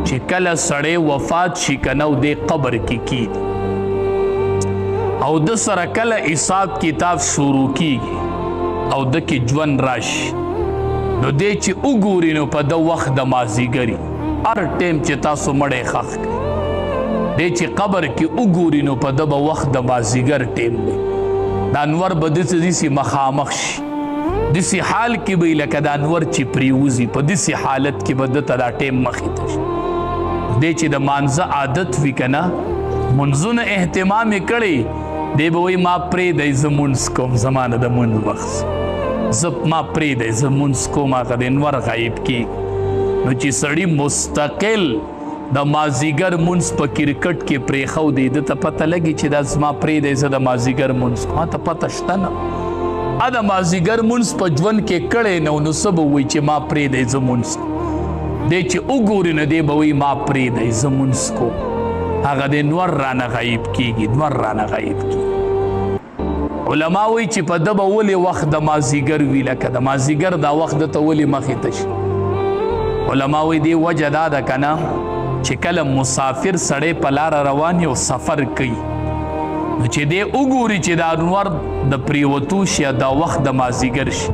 چې کله سړی وفات شي کنه او د قبر کې کیږي او د سره کله حساب کتاب شروع کیږي او د کې ژوند راشي، نو دی چې وګوري نو په د وخت د مازیګري هر ټیم چې تاسو مړی ښخ کړئ، دی چې قبر کې وګوري نو په د به وخت د مازیګر ټیم دی. دا انور به داسې داسې مخامخ شي، داسې حال کې به لکه دا انور چې پرېوځي، په داسې حالت کې به ده ته دا ټیم مخې ته شي. دی چې د مانځه عادت وي که نه، منځونه اهتمام یې کړی، دی به وایي ما پرېږدئ زه مونځ کوم، زما نه د مونځ وخت، زه ما پرېږدئ زه مونځ کوم، هغه د انور غایب کېږي. نو چې سړي مستقل د مازیګر مونځ په کرکټ کې پرېښودی، ده ته پته لګي چې دا زما پرېږدئ زه د مازیګر مونځ کوم، ته پته شته نه، ا د مازیګر مونځ په ژوند کې کړی نه، نو څه به وایي چې ما پرېږدئ زه مونځ کوم. دی چې وګوري نو دی به وایي ما پرېږدئ زه مونځ کوم، هغه دی نور رانه غایب کېږي، نور رانه غایب کېږي. علما وایي چې په ده به ولې وخت د مازیګر وي، لکه د مازیګر دا وخت ده ته ولې مخې ته شي؟ علما وایي دې وجه دا ده که نه چې کله مسافر سړی په لاره روان یو سفر کوي، نو چې دی وګوري چې دا انور د پریوتو شي، دا وخت د مازیګر شي،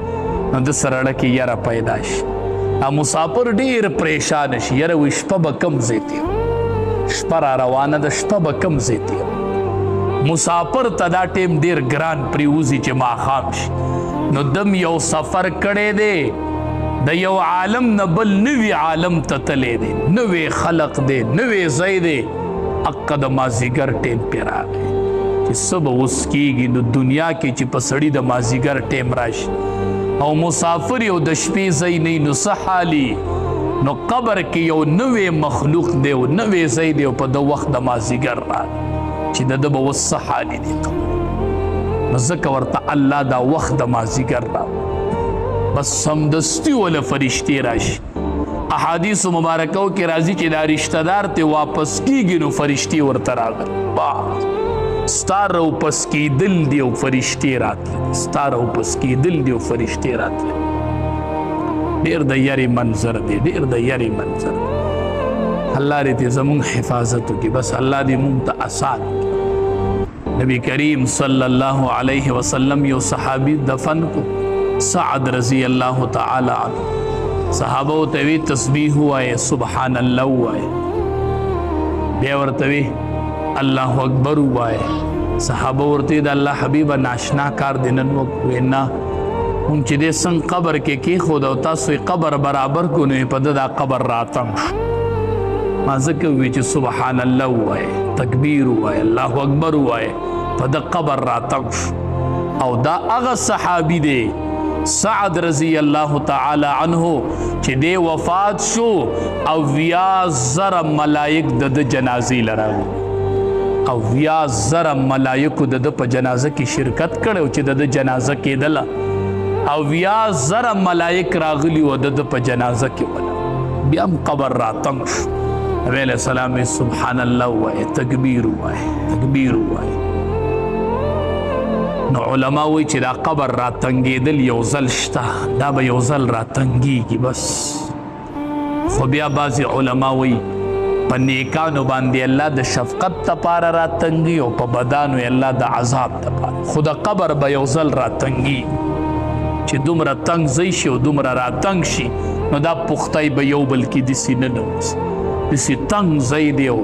نو د سره زړه کې یره پیدا شي، دا مسافر ډېر پریشان شي، یره وایي شپه به کوم ځای تېروم، شپه را روانه ده، شپه به کوم ځای تېروم. مسافر ته دا ټیم ډېر ګران پرېوځي چې ماښام شي، نو دم یو سفر کړی دی، د یو عالم نه بل نوي عالم ته تللی دی، نوی خلق دی، نوی ځای دی، اقه د مازیګر ټیم پرې راغی چې څه به اوس کېږي. نو دنیا کې چې په سړي د مازیګر ټیم راشي او مسافر یو د شپې ځای نه، نو څه حالي؟ نو قبر کې یو نوی مخلوق دی او نوی ځای دی، او په د وخت د مازیګر راغی چې د ده به اوس څه حالي دی قبر، نو ځکه ورته الله دا وخت د مازیګر راوړي، بس سمدستي وله فرشتې راشي. احادیث مبارکو کې راځي چې دا رشتہ دار ته واپس کیږي نو فرشتې ورته راغلې، ستا راوپس کېدل دي او فرشتې راتلې، ستا راوپس کېدل دي او فرشتې راتلې. ډېر د یرې منظر دی، ډېر د یرې منظر دی. الله دې ته زمونږ حفاظت وکړي، بس الله دې مونږ ته آسان کړي. نبی کریم صلی الله علیه وسلم یو صحابي دفن کو، سعد رضی الله تعالی عنہ، صحابه ته وی تسبیح وایي، سبحان الله وایي، بیا ورته وی الله اکبر وایي. صحابه ورته د الله حبیب ناشنا کار دی نن وکړو، نه مونږ چې دې څنګه قبر کې کېښود او تاسو یې قبر برابر کړو، نو یې په ده دا قبر راتنګ شو. ما ځکه ووی چې سبحان الله ووایې، تکبیر ووایې، الله اکبر ووایې، په ده قبر راتنګ شو. او دا هغه صحابي دی سعد رضی الله تعالی عنه چې دی وفات شو او 70,000 ملائک د ده جنازې له راغلي، او 70,000 ملائکو د ده په جنازه کې شرکت کړی او چې د ده جنازه کېدله، او 70,000 ملائک راغلي و د ده په جنازه کې وله، بیا هم قبر راتنګ شو. نبی علیہ السلام سبحان الله ووایه، تکبیر ووایه، تکبیر ووایه. نو علما وایي چې دا قبر راتنګېدل یو ځل شته، دا به یو ځل راتنګېږي بس. خو بیا بعضې علما وایي په نیکانو باندې الله د شفقت دپاره راتنګي او په بدانو یې الله د عذاب دپاره، خو د قبر به یو ځل راتنګي چې دومره تنګ ځای شي او دومره راتنګ شي، نو دا پختای به یو بل کې داسې نه ننوځي، داسې تنګ ځای دی او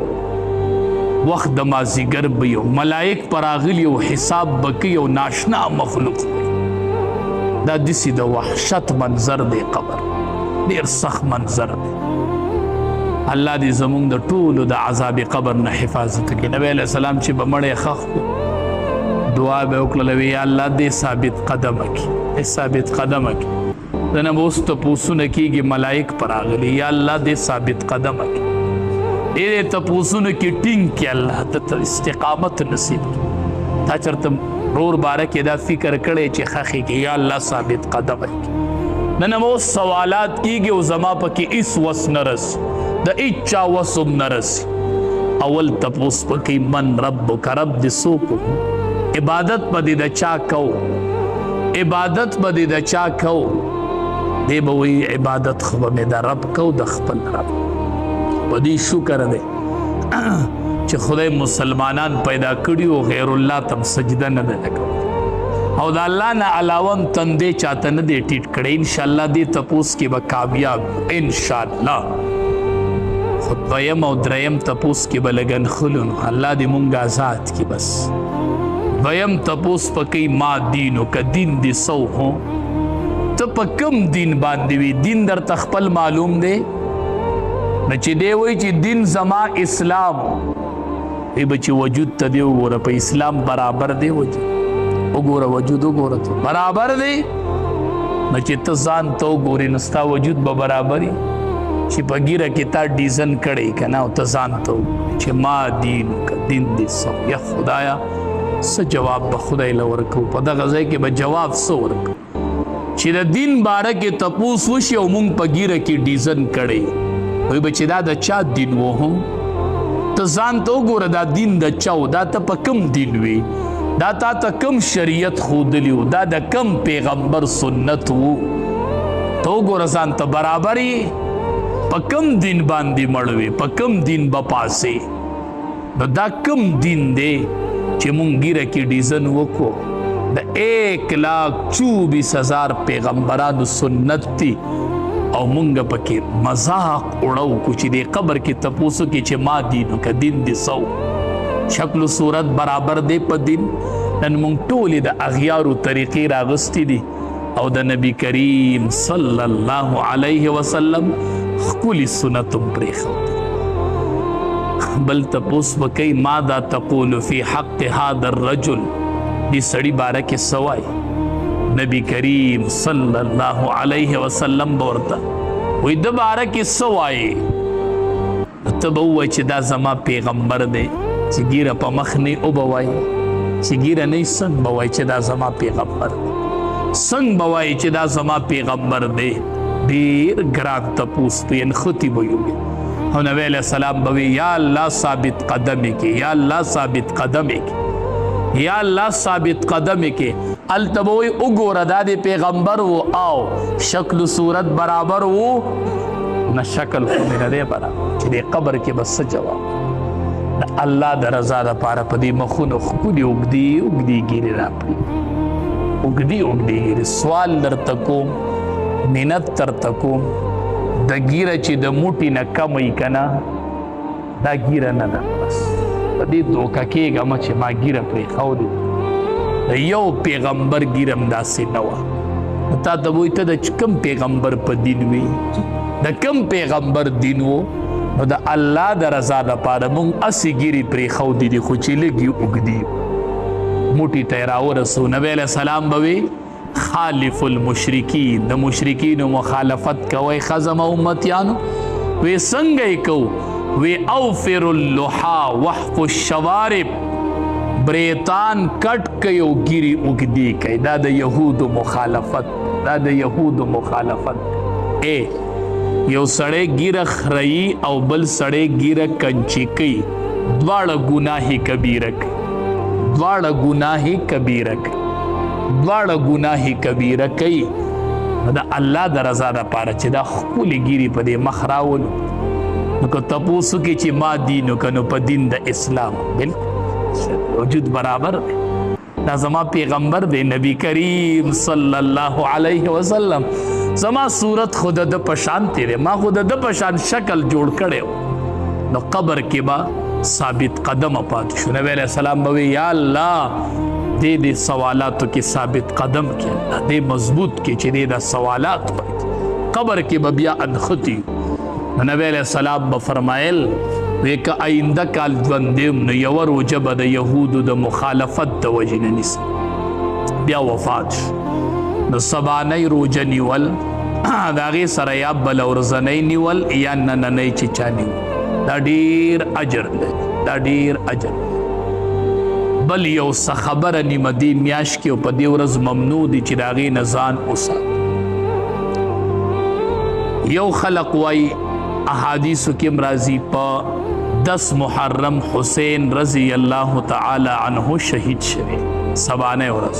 وخت د مازیګر به یو ملائک پر راغلي او حساب به کوي او ناشنا مخلوق دی. دا داسې د وحشت منظر دی، قبر ډېر سخت منظر دی. الله دې زمونږ د ټولو د عذاب قبر نه حفاظت وکړي. نبی علیہ السلام چې به مړی ښخ کړو دعا به وکړله، وی یا الله دې ثابت قدمه کړي، دې ثابت قدمه کړي. دنه به اوس تپوسونه کېږي، ملائک پر راغلي، یا الله دې ثابت قدمه کړي، دې تپوسونو کې ټینګ کړي، الله ته استقامت نصیب کړي. تا چېرته رور باره کې دا فکر کړی چې ښخې کړي، یا الله ثابت قدمه کړي. نن به اوس سوالات کېږي او زما پکې هیڅ وس نه رسي، د هیچا وس هم نه رسي. اول تپوس پکې من ربک، رب دې څوک، عبادت به دې د چا کو، عبادت به دې د چا کو؟ دی به وایي عبادت خو به مې د رب کو، د خپل رب. په دې شکر دی چې خدای مسلمانان پیدا کړي او غیر الله تم سجده نه ده لګولې او د الله نه علاوه هم تندې چاته نه دی ټیټ کړی. ان شاء الله دې تپوس کې به کامیاب ان شاء الله. خو دویم او دریم تپوس کې به لږ نښلو، نو الله دې مونږ آزاد کړي. بس دویم تپوس پکې ما دینو که دین دې څه هو، ته په کوم دین باندې وي؟ دین درته خپل معلوم دی؟ نو چې دی وایي چې دین زما اسلام وی، به چې وجود ته دی وګوره، په اسلام برابر دی؟ وجود وګوره، وجود وګوره، ته برابر دی؟ نو چې ته ځان ته وګورې نو ستا وجود به برابري چې په ږیره کې تا ډیزن کړی که نه، او ته ځان ته وګورې چې ما دین که دین دې څه؟ یا خدایا، څه جواب به خدای له ورکوو؟ په دغه ځای کې به جواب څه ورکوو چې د دین باره کې تپوس وشي او مونږ په ږیره کې ډیزن کړی؟ وایي به چې دا د چا دین و؟ هم ته ځان ته وګوره، دا دین د چا و؟ دا ته په کوم دین وي؟ دا تا ته کوم شریعت ښودلی و؟ دا د کوم پیغمبر سنت وو؟ ته وګوره ځان ته، برابر یې؟ په کوم دین باندې مړ وې؟ په کوم دین به پاسې؟ نو دا کوم دین دی چې مونږ ږیره کې ډیزن وکړو؟ د 1,24,000 پیغمبرانو سنت دی او مونږ پکې مذاق اړو کو چې د قبر کې تپوسو کې چې ما دینو که دین دې څه، شکل و صورت برابر دی په دین؟ نن مونږ ټولې د اغیارو طریقې راغستې دي او د نبی کریم صلی الله علیه وسلم ښکلي سنت هم پرېښودل. بل تپوس به کوي، ماذا تقول فی حق هذا الرجل؟ دې سړي باره کې څه وایي؟ نبی کریم صلی الله علیه وسلم به ورته وایي، د باره کې څه وایي؟ ته به ووایي چې دا زما پیغمبر دی. چې ږیره په مخ نه وبه وایي، چې ږیره نه، څنګه به وایي چې دا زما پیغمبر دی؟ څنګه به وایي چې دا زما پیغمبر دی؟ ډیر ګران تپوس دی، نښتي به یو. او نبی علیہ السلام به وي، یا الله ثابت قدم کې، یا الله ثابت قدم کې، یا الله ثابت قدم کې. هلته به وایي، وګوره دا د پیغمبر و او شکل و صورت برابر و؟ نه، شکل خو مې نه دی برابر. چې د قبر کې به څه جواب؟ د الله د رضا لپاره په دې مخونو ښکلي اوږدې اوږدې ږیرې راپرې، اوږدې اوږدې ږیرې. سوال درته کوم، منت درته کوم، د ږیره چې د موټي نه کمه وي که نه، دا ږیره نه ده. بس په دې دوکه کېږه مه چې ما ږیره پرېښودې. د یو پیغمبر ږیره هم داسې نه وه. تا ته وایي، ته د کوم پیغمبر په دین وي؟ د کوم پیغمبر دین وو؟ نو د الله د رضا لپاره مونږ هسې ږیرې پرېښودې دي، خو چې لږې اوږدې موټي ته یې راورسو. نبی علیه السلام به وي، خالف المشرکین، د مشرکینو مخالفت کوئ خزم امتیانو. وی څنګه یې کوو؟ وی اوفر اللحا وحف الشوارب، بریتان کټ کوي او ږیرې اوږدې کوي. دا د یهودو مخالفت، دا د یهودو مخالفت. ای یو سړی ږیره خريي او بل سړی ږیره کنچي کوي، دواړه ګناه کبیره کوي، دواړه ګناه کبیره کوي، دواړه ګناه کبیره کوي. نو د الله د رضا لپاره چې دا ښکلې ږیرې په دې مخ راولو، نو که تپوس وکړي چې ما دین وکړه، نو په دین د اسلام بالکل وجود برابر دی. دا زما پیغمبر دی، نبی کریم صلی الله علیه وسلم. زما صورت خود د په شان دی، ما خود د په شان شکل جوړ کړی. نو قبر کې به ثابت قدم پاتې شو. نبی علیہ السلام به وی، یا الله دې دې سوالاتو کې ثابت قدم کې، الله دې مضبوط کې چې دې دا سوالات وایي. قبر کې به بیا انختی. نو نبی علیہ السلام به فرمایل، وی که آینده کال ژوندی یم نو یوه روژه به د یهودو د مخالفت د وجې نه نیسم. بیا وفات شو. نو سبانۍ روژه نیول، د هغې سره یا بله ورځنۍ نیول یا نننۍ چې چا نیول، دا ډیر اجر لري، دا ډیر اجر لري. بل یو څه خبره نیمه دې میاشت کې او په دې ورځ ممنوع دي چې د هغې نه ځان وساتي. یو خلق وایي، احادیثو کې هم راځي، په 10 محرم حسین رضی الله تعالی عنه شهید شوی، سبانه ورځ.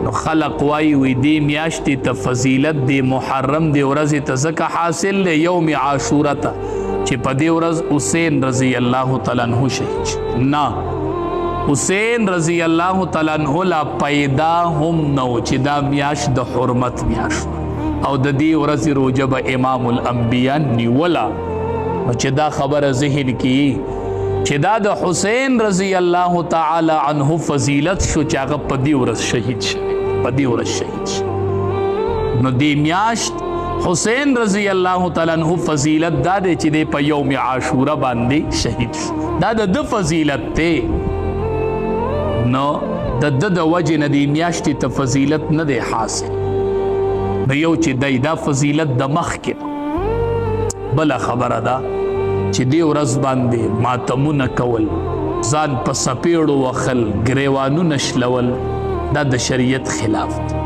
نو خلق وایي وی دې میاشتې ته فضیلت دی محرم دی ورځې ته ځکه حاصل دی یوم عاشوره ته چې په دې ورځ حسین رضی الله تعالی عنہ شهید شي. نه، حسین رضی الله تعالی عنہ لا پیدا هم نه و چې دا میاشت د حرمت میاشت او د دې ورځې روژه به امام الانبیا نیوله. نو چې دا خبره ذهن کې چې دا د حسین رضی الله تعالی عنه فضیلت شو چې هغه په دې ورځ شهید شوی، په دې ورځ شهید شو. نو دې میاشت حسین رضی الله تعالی عنہ فضیلت دا دی چې دی په یوم عاشوره باندې شهید شو، دا د ده فضیلت دی. نو د ده د وجې نه دې میاشتې ته فضیلت نه دی حاصل. نو یو چې دی دا فضیلت د مخکې ده. بله خبره ده چې دې ورځ باندې ماتمونه کول، ځان په سپېړو وخل، ګریوانونه شلول، دا د شریعت خلاف دی.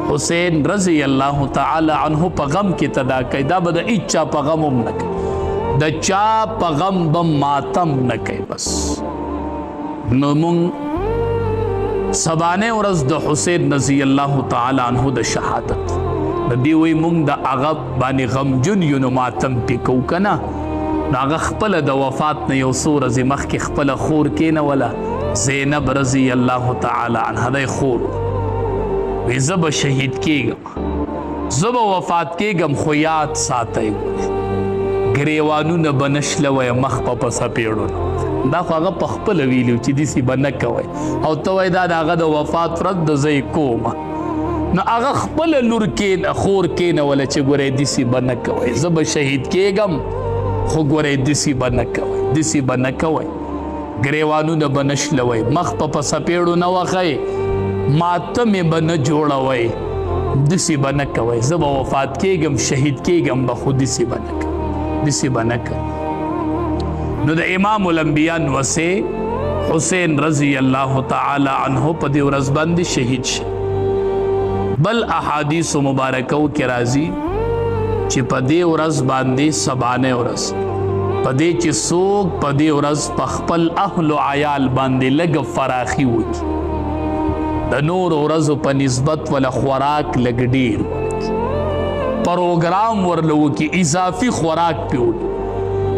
حسین رضی الله تعالی عنه په غم کې تدا کوي، دا به د هیچا په غم هم نه کوي، د چا په غم به ماتم نه کوي بس. نو مونږ سبانه ورځ د حسین رضی الله تعالی عنه د شهادت د دې وایي مونږ د هغه باندې غمجن یو، نو ماتم پې کوو که نه. نو هغه خپله د وفات نه یو څو ورځې مخکې خپله خور کېنوله، زینب رضی الله تعالی عنها، دی خور وی زه به شهید کېږم، زه به وفات کېږم، خو یاد ساتئ ګورئ ګریوانونه به نه شلوئ، مخ په څپېړو نه. دا خو هغه په خپله ویلي چې داسې به نه کوئ، او ته وایې دا د هغه د وفات ورځ ده، زه یې کومه. نو هغه خپله لور خور کېنوله چې ګورئ داسې به نه کوئ، زه به شهید کېږم، خو ګورئ داسې به نه کوئ، داسې به نه کوئ، ګریوانونه به نه شلوئ، مخ په څپېړو نه وخئ، ماتمې به نه جوړوئ، داسې به نه کوئ، زه به وفات کېږم، شهید کېږم به، خو داسې به نه کوئ، داسې به نه کوئ. نو د امام الانبیا نوسې حسین رضی الله تعالی عنه په دې ورځ باندې شهید شي. بل احادیث مبارکو کې راځي چې په دې ورځ باندې سبانه ورځ په دې چې څوک په دې ورځ په خپل اهل و عیال باندې لږ فراخي وکړي، د نورو ورځو په نسبت وله خوراک لږ ډېر ورکړي، پروګرام ورله وکړي، اضافي خوراک پې وکړي.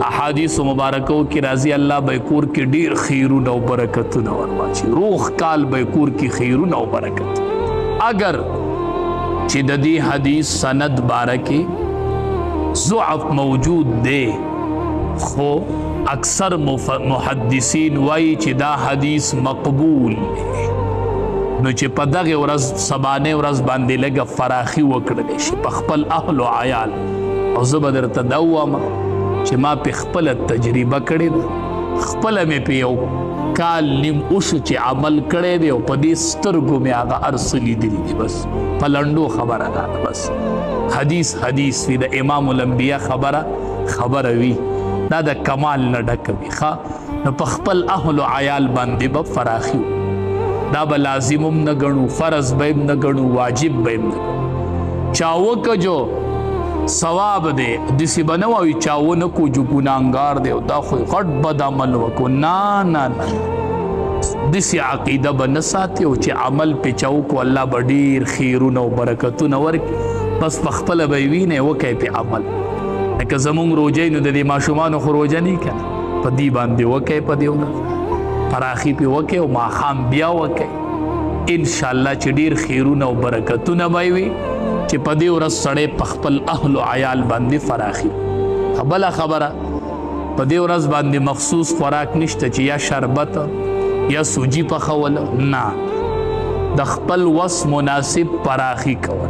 احادیث مبارکو کې راځي الله به کور کې ډېر خیرونه او برکتونه ورواچي، روغ کال به کور کې خیرونه او برکت. اگر چې د دې حدیث سند باره کې ضعف موجود دی، خو اکثر محدثین وایي چې دا حدیث مقبول دی. نو چې په دغه ورځ سبانه ورځ باندې لږه فراخي وکړلی شي په خپل اهل و عیال. او زه به درته دا ووایم چې ما پې خپله تجربه کړې ده، خپله مې پې یو کال نیم وشو چې عمل کړی دی، او په دې سترګو مې هغه هر څه لیدلي دي. بس په لنډو خبره دا ده، بس حدیث حدیث وي، د امام الانبیا خبره خبره وي، دا د کمال نه ډکه وي. ښه، نو په خپل اهل و عیال باندې به فراخي وکړو، دا به لازم هم نه ګڼو، فرض به هم نه ګڼو، واجب به هم نه ګڼو. چا وکړو ثواب دی، داسې به نه وایو چا ونه کړو جو ګناهګار دی او دا خو غټ بد عمل وکړو. نه نه نه، داسې عقیده به نه ساتي، او چې عمل پې چا وکړو الله به ډېر خیرونه او برکتونه ورکړي. بس په خپله به یې وینئ، وکړئ پې عمل. لکه زمونږ روژه نو د دې ماشومانو خو روژه نه که نه، په دې باندې وکړئ، په دې ورځ فراخي پې وکړئ او ماښام بیا وکړئ، انشاءالله چې ډېر خیرونه او برکتونه به وي چې په دې ورځ سړی په خپل اهل و عیال باندې فراخي. بله خبره، په دې ورځ باندې مخصوص خوراک نشته چې یا شربت یا سوجي پخول، نه، د خپل وس مناسب پراخي کول.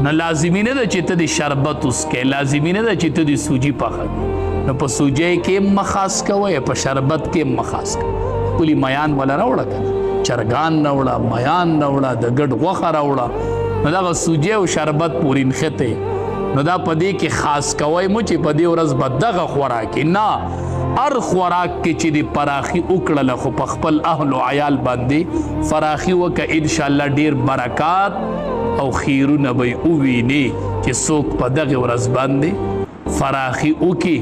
نو لازمي نه ده چې ته دې شربت وڅکې، لازمي نه ده چې ته دې سوجي پخه کړې. نو په سوجۍ کې هم مه خاص کوئ، په شربت کې هم مه خاص کوئ. ښکلي میان وله راوړه که نه، چرګان راوړه، میان راوړه، د ګډ غوښه راوړه، نو دغه سوجي او شربت پورې نښتی. نو دا په دې کې خاص کوئ مو چې په دې ورځ به دغه خوراک نه، هر خوراک کې چې دې پراخي وکړله خو په خپل اهل و عیال باندې فراخي وکړه، انشاءالله ډېر برکات او خیرونه به یې وویني چې څوک په دغې ورځ باندې فراخي وکړي،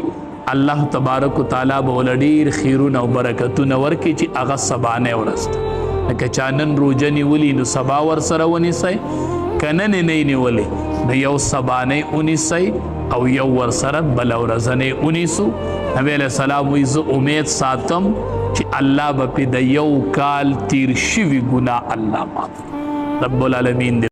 الله تبارک و تعالی به ورله ډېر خیرونه او برکتونه ورکړي چې هغه سبانۍ ورځ ده. لکه چا نن روژه نیولي نو سبا ورسره ونیسئ، که نن یې نه نیولې نو یو سبانۍ ونیسئ او یو ورسره بله ورځنۍ ونیسو. نبی علیه السلام وایي زه امید ساتم چې الله به پې د یو کال تیر شوي ګناه الله معاف. رب العالمین دې